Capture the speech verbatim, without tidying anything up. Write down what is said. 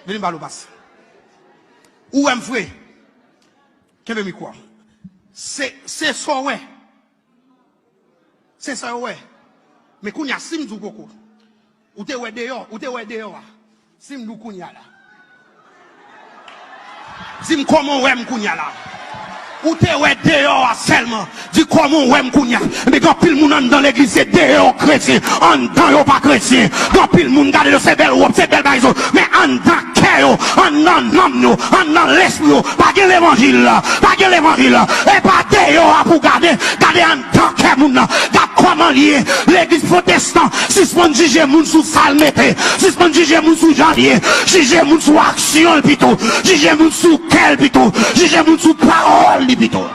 Vini ba nou pas. Ou wè m fre. Kenbe mikwo a. Se, se sa w wè. Se sa yo wè. Men kounye a, si m di w koko, ou te wè deyò, ou te wè deyò a. Si m di w kounye a la. Di m kòman w wè m kounye a la. Ou te wè deyò a sèlman. Di kòman w wè m kounye a. Men gen anpil moun anndan legliz, se deyò kretyen. Anndan yo pa kretyen. Gen anpil moun gade yo, se bèl wòb, se bèl bagay yo. Men anndan kè yo, anndan nanm yo, anndan lespri yo, pa gen levanjil. Pa gen levanjil. E pa deyò a pou gade. Gade anndan kè moun nan. Gad kòman l ye. Legliz pwotestan, sispann jije moun sou sa l mete. Sispann jije moun sou jan l ye. Jije moun sou aksyon l pito. Jije moun sou kè l pito. Jije moun sou pawòl li pito.